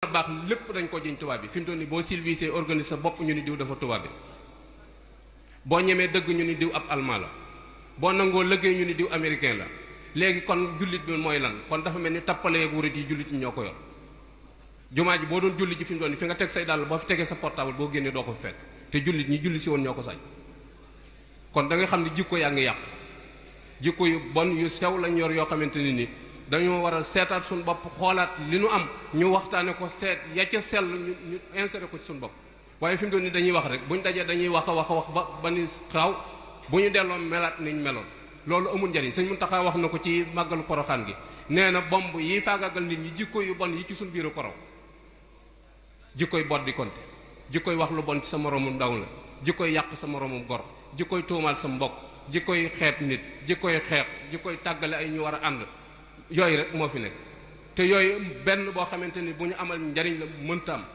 baax lépp dañ ko jiñ tubaab bi fi mu toll nii boo civilisé organise sa bopp ñu ni diw dafa tubaab bi boo ñemee dëgg ñu ni diw ab allemand la boo nangoo liggéey ñu ni diw américain la léegi kon jullit bi mooy lan kon dafa mel ni tappale ak wurit yi jullit ñi ñoo ko yor jumaa ji boo doon julli ji fi mu toll nii fi nga teg say dàll boo fi tegee sa portable boo génnee doo ko fi fekk te jullit ñi julli si woon ñoo ko sañ kon da nga xam ne jikko yaa ngi yàq jikko yu bon yu sew lañ yor yoo xamante ni dañoo war a seetaat suñu bopp xoolaat li nu am ñu waxtaane ko seet ya ca sell ñu inséré ko ci suñu bopp waaye fi mu doon ni dañuy wax rek buñ dajee dañuy wax a wax ba ni xaaw bu ñu delloo melaat niñ meloon loolu amul njariñ sëñ Muntaxa wax na ko ci màggalu Poroxaan gi nee na bomb yi faagaagal nit ñi jikko yu bon yi ci suñu biiru korow jikkoy bot di konte jikkoy wax lu bon ci sa moroomum ndaw la jikkoy yàq sa moroomum gor jikkoy tuumaal sa mbokk jikkoy xeet nit jikkoy xeex jikkoy tàggale ay ñu war a ànd yooyu rek moo fi nekk te yooyu benn boo xamante ni bu ñu amal njariñ la mënta am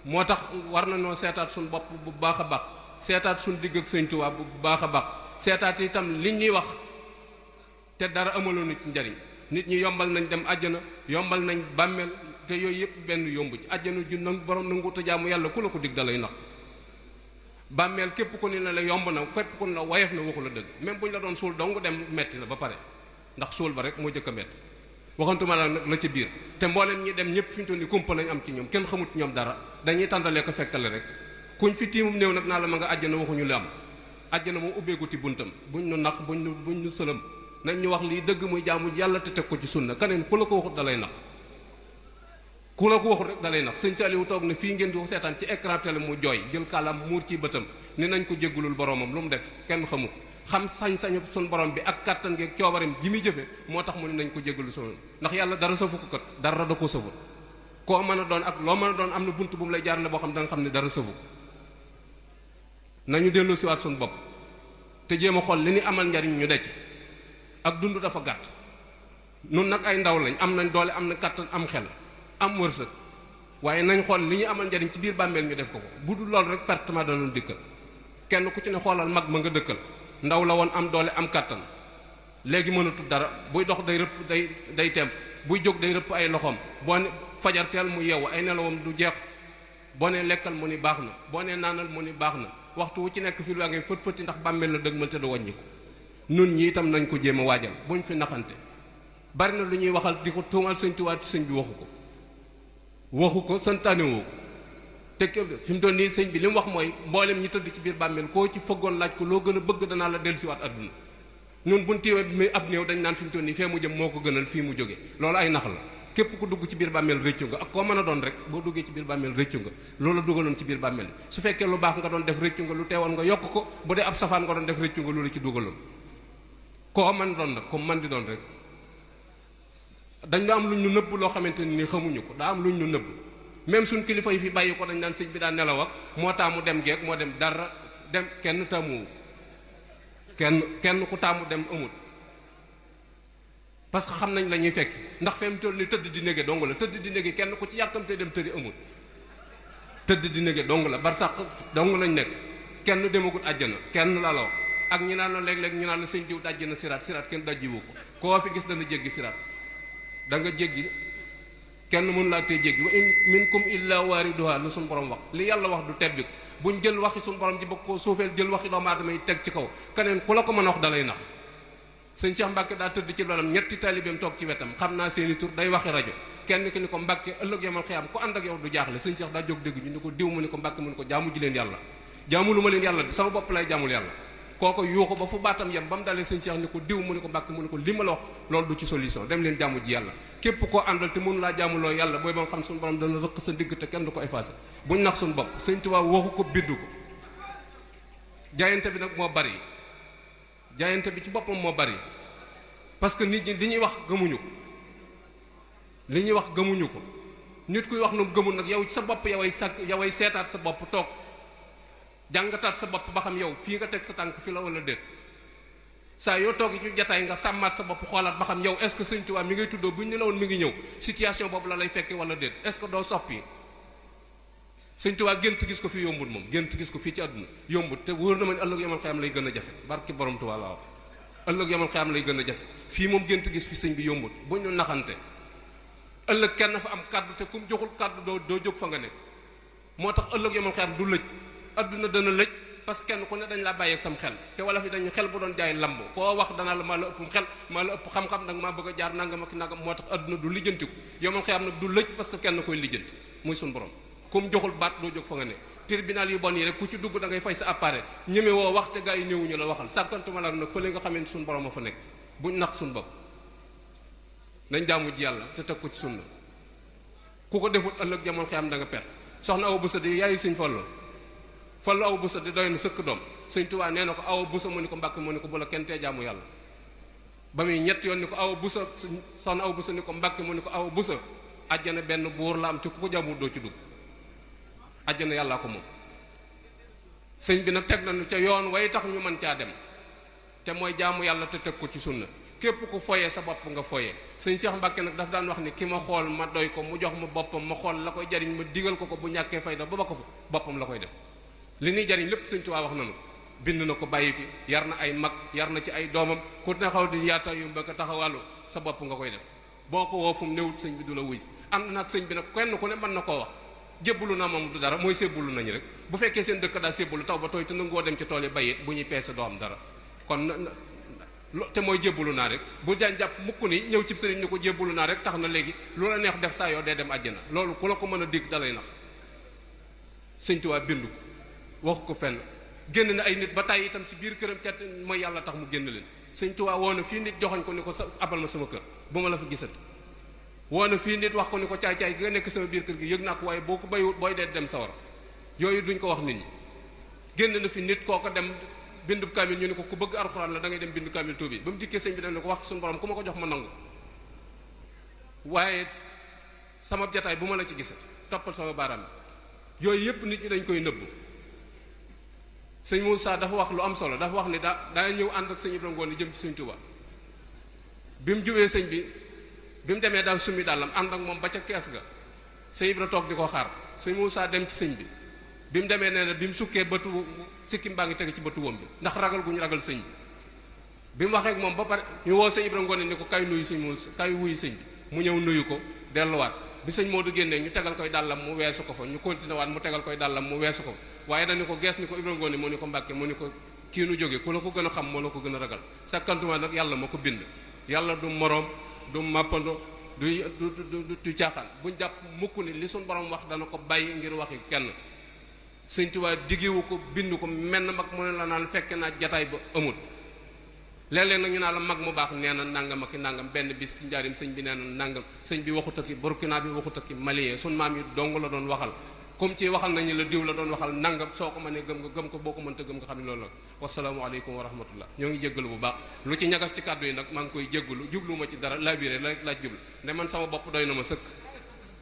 moo tax war na noo seetaat suñu bopp bu baax a baax seetaat suñu digg ak Sëñ Tuubaa bu baax a baax seetaat itam li ñuy wax te dara amaloon ci njariñ nit ñi yombal nañ dem àjjana yombal nañ bàmmeel te yooyu yëpp benn yomb ci àjjana ju nag borom nangu te jaamu yàlla ku la ko dig da lay nax bàmmeel képp ku ni ne la yomb na képp ku ni la woyof na waxu la dëgg même bu ñu la doon suul dong dem metti la ba pare ndax suul ba rek moo jëkk a metti waxantuma la nag la ci biir te mboolem ñi dem ñëpp fi ñu toll ni kumpa lañ am ci ñoom kenn xamut ñoom dara dañuy tàndalee ko fekkale rek kuñ fi tiimum néew nag naa la ma nga àjjana waxuñu li am àjjana moom ubbeeguti buntam buñ nu nax buñ nu sëlëm nañ ñu wax lii dëgg muy jaamu yàlla te teg ko ci sunna keneen ku la ko waxut dalay nax ku la ko waxut rek dalay nax sëñ Saliou toog ne fii ngeen di seetaan ci écran télé mu jooy jël kàllaam muur ci bëtam ni nañ ko jéggulul boromam lu mu def kenn xamut xam sañ-sañu suñ borom bi ak kàttan gi ak coobareem ji muy jëfe moo tax mu ne nañ ko jéggalu sunu ndax yàlla dara safu ko kat dara da ko safut koo mën a doon ak loo mën a doon am na bunt bu mu lay jaarale boo xam da nga xam ne dara safu nañu dellu siwaat suñu bopp te jéem a xool li ñu amal njariñ ñu decc ak dund dafa gàtt nun nag ay ndaw lañ am nañ doole am na kàttan am xel am wërsëg waaye nañ xool li ñu amal njariñ ci biir bàmmeel ñu def ko bu dul loolu rek pertement danoon dikkal kenn ku ci ne xoolal mag ma nga dëkkal ndaw la woon am doole am kàttan léegi mënatu dara buy dox day rëpp day temp buy jóg day rëpp ay loxoom boo ne fajar teel mu yeewu ay nelawam du jeex boo ne lekkal mu ni baax na boo ne naanal mu ni baax na waxtu wu ci nekk fi lu waa ngay fët fëti ndax bàmmeel la dëgmal te du wàññi ko nun ñi itam nañ ko jéem a waajal buñ fi naxante bari na lu ñuy waxal di ko tuumal Sëñ Tuubaa sëñ bi waxu ko santaanewoo ko te fi mu doon nii sëñ bi li mu wax mooy mboolem ñi tëdd ci biir bàmmeel koo ci fëggoon laaj ko loo gën a bëgg danaa la dellusiwaat àdduna ñun buñ téewee mi ab néew dañ naan fi mu toll nii fee mu jëm moo ko gënal fii mu jóge loolu ay nax la képp ku dugg ci biir bàmmeel rëccu nga ak koo mën a doon rek boo duggee ci biir bàmmeel rëccu nga loolu la dugaloon ci biir bàmmeel su fekkee lu baax nga doon def rëccu nga lu teewoon nga yokk ko bu dee ab safaan nga doon def rëccu nga loolu ci dugaloon koo man doon nag comme man di doon rek dañ la am luñ ñu nëbb loo xamante ni xamuñu ko daa am luñ ñu nëbb même suñ kilifa yi fi bàyyi ko dañ naan sëñ bi daa nelaw ak moo taamu dem geeg moo dem dara dem kenn taamu kenn ku taamu dem amut parce que xam nañ la ñuy fekk ndax fi mu toll ni tëdd di nége dong la tëdd di nége kenn ku ci yàkkamte dem tëri amut tëdd di nége dong la barsàq dong lañ nekk kenn demagut àjjana kenn la wax ak ñi naan la léeg-léeg ñu naan la sëñ diw dajji na siraat kenn dajjiwu ko koo fi gis dana jéggi siraat da nga jéggi kenn mënu laa tey jéggi wa in minkum illa waariduha lu suñu borom wax li yàlla wax du tebbi ko buñ jël waxi suñu borom ji bëgg koo suufeel jël waxi doomu aadama yi teg ci kaw keneen ku la ko mën a wax dalay nax sëñ Cheikh Mbacke daa tëdd ci loolu ñetti taalibeem toog ci wetam xam naa seeni tur day waxi rajo kenn ki ni ko Mbacke ëllëg yamal xiyaam ku ànd ak yow du jaaxle sëñ Cheikh daa jóg dégg ñu ni ko diw mu ni ko Mbacke mu ni ko jaamu ji leen yàlla jaamulu ma leen yàlla di sama bopp lay jaamul yàlla kooko yuuxu ba fu baatam yem ba mu dalee sëñ Cheikh ni ko diw mu ni ko Mbacke mu ni ko li ma la wax loolu du ci solution dem leen jaamu ji yàlla képp koo àndal te mënu laa jaamuloo yàlla booy ba nga xam suñu borom dana rëq sa digg te kenn du ko effacé buñ nax suñu bopp sëñ Tuubaa waxu ko bindu ko jaayante bi nag moo bari jaayante bi ci boppam moo bari parce que nit ñi li ñuy wax gëmuñu ko li ñuy wax gëmuñu ko nit kuy wax nu gëmul nag yow ci sa bopp yoway seetaat sa bopp toog jàngataat sa bopp ba xam yow fii nga teg sa tànk fi la wala déet saa yoo toog ci jataay nga sàmmaat sa bopp xoolaat ba xam yow est-ce que Sëñ Tuubaa mi ngay tuddoo bu ñu ne la woon mi ngi ñëw situation boobu la lay fekke wala déet est-ce que doo soppi Sëñ Tuubaa gént gis ko fi yombut moom gént gis ko fii ci àdduna yombut te wóor na ma ne ëllëg yamal xiyam lay gën a jafe barki borom Tuubaa la wax ëllëg yamal xiyam lay gën a jafe fii moom gént gis fi sëñ bi yombut bu ñu naxante ëllëg kenn fa am kaddu te kum joxul kaddu doo jóg fa nga nekk moo tax ëllëg yomal xiyam du lëj adduna dana lëj parce que kenn ku ne dañ laa bàyyeeg sam xel te wala fi dañu xel bu doon jaay lamb koo wax dana la maa la ëpp xel maa la ëpp xam-xam nag maa bëgg a jaar nangam ak nangam moo tax adduna du lijjantiku yomal xiyam nag du lëj parce que kenn koy lijjanti muy suñ borom kum joxul baat doo jóg fa nga ne tribunal yu bon yi rek ku ci dugg da ngay fay sa appareil ñeme woo wax te gaa yi néewuñu la waxal sàkkantuma la nag fële nga xamee suñ borom a fa nekk buñ nax suñ bopp nañ jaamu ji yàlla te teg ko ci sunna ku ko defut ëllëg jamono xiyam da nga perte soxna Awa Bousso di yaayu sëñ Fallu Awa Bousso di doy na sëkk doom sëñ Tuubaa nee na ko Awa Bousso mu ni ko Mbàkke mu ni ko bu la kenn tee jaamu yàlla ba muy ñett yoon ni ko Awa Bousso soxna Awa Bousso ni ko Mbàkke mu ni ko Awa Bousso àjjana benn buur la am ci ku ko jaamu doo ci dugg àjjana yàllaa ko moom sëñ bi nag teg nañu ca yoon way tax ñu mën caa dem te mooy jaamu yàlla te teg ko ci sunna képp ku foyee sa bopp nga foyee sëñ Cheikh Mbacke nag daf daan wax ni ki ma xool ma doy ko mu jox ma boppam ma xool la koy jariñ ma digal ko bu ñàkkee fayda ba ko fa boppam la koy def li ñuy jariñ lépp sëñ Tuubaa wax nañu bind na ko bàyyi fi yar na ay mag yar na ci ay doomam ku ne xaw di yaata yu mbëkk taxawàllu sa bopp nga koy def boo ko woo fu mu néewut sëñ bi du la wuy si am nag sëñ bi nag kenn ku ne mën na koo wax jébbalu na moom du dara mooy sébbulu nañu rek bu fekkee seen dëkk daa sébbulu taw ba tooy te nangoo dem ci tool yi bayit bu ñuy peese doo am dara kon te mooy jébbalu naa rek bu jaan jàpp mukk ni ñëw cib sëriñ ni ko jébbalu naa rek tax na léegi lu la neex def saa yoo dee dem àjjana loolu ku la ko mën a dégg dalay nax sëñ Tuubaa bindu ko waxu ko fenn génn na ay nit ba tàyyi itam ci biir këram te mooy yàlla tax mu génn leen sëñ Tuubaa woo na fii nit joxoñ ko ni ko sa abal ma sama kër bu ma la fa gisati woo na fii nit wax ko ni ko caay-caay gi nga nekk sama biir kër gi yëg naa ko waaye boo ko bayiwut booy dee dem sawar yooyu duñ ko wax nit ñi génn na fi nit koo ko dem bindu kaamil ñu ne ko ku bëgg alxuraan la da ngay dem bindu kaamil tuubi ba mu dikkee sëñ bi dem ne ko wax suñu borom ku ma ko jox ma nangu waaye sama jataay bu ma la ci gisati toppal sama baaraam bi yooyu yëpp nit ñi dañ koy nëbbu sëñ Moussa dafa wax lu am solo dafa wax ni daa ñëw ànd ak sëñ Ibrahima Ngoone jëm ci sëñ Tuubaa bi mu jubee sëñ bi mu demee daal summi dàllam ànd ak moom ba ca kees ga sëñ Ibra toog di ko xaar sëñ Moussa dem ci sëñ bi mu demee nee na bi mu sukkee bëtu sikkim baa ngi tege ci bëtu wom bi ndax ragal gu ñu ragal sëñ bi mu waxee ak moom ba pare ñu woo sëñ Ibrahima Ngoone ni ko kay nuyu sëñ Moussa kay wuyu sëñ bi mu ñëw nuyu ko delluwaat bi sëñ Modou génnee ñu tegal koy dàllam mu weesu ko fa ñu continué waat mu tegal koy dàllam mu weesu ko waaye dañu ko gees ni ko Ibrahima Ngoone mu ni ko Mbàkke mu ni ko kii nu jóge ku la ko gën a xam moo la ko gën a ragal sakkantuma nag yàlla ma ko bind yàlla du moroom du màppando du caaxaan buñ jàpp mukk ni li suñ borom wax dana ko bàyyi ngir waxi kenn sëñ Tuubaa diggewu ko bind ko menn mag mu ne la naan fekke naa jataay ba amul léeg-léeg nag ñu naa la mag mu baax nee na nangam ak nangam benn bis ci njaarim sëñ bi nee na nangam sëñ bi waxut ak Burkina bi waxut ak Malien sun maam yi dong la doon waxal comme ci waxal nañu la diw la doon waxal nangam soo ko mënee gëm nga gëm ko boo ko mënta gëm nga xam ne loolu la wasalaamualeykum wa rahmatullah ñoo ngi jéggalu bu baax lu ci ñagas ci kàddu yi nag maa ngi koy jéggalu jubluwuma ci dara labiré la laaj jublu ne man sama bopp doy na ma sëkk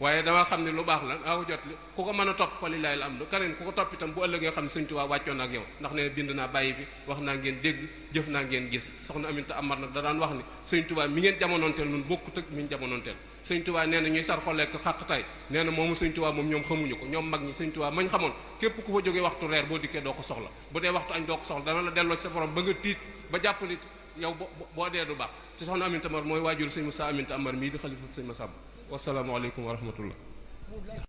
waaye dama xam ne lu baax la daa ko jot li ku ko mën a topp fa lillahi alhamdu keneen ku ko topp itam bu ëllëgee xam ne sëñ Tuubaa wàccoon ak yow ndax ne bind naa bàyyi fi wax naa ngeen dégg jëf naa ngeen gis soxna Aminta Amar nag da daan wax ni sëñ Tuubaa mi ngeen jamonoonteel nun bokkut ak mi ñu jamonoonteel sëñ Tuubaa nee na ñuy sar xolekk xàqtaay nee na moomu sëñ Tuubaa moom ñoom xamuñu ko ñoom mag ñi sëñ Tuubaa mañ xamoon képp ku fa jógee waxtu reer boo dikkee doo ko soxla bu dee waxtu añ doo ko soxla dana la delloo ci sa borom ba nga tiit ba jàpp nit yow boo dee du baax te soxna Aminta Amar mooy waajur sëñ Moussa Aminta Amar mii di xalifa sëñ Massamba wasalaamualeykum wa rahmatullah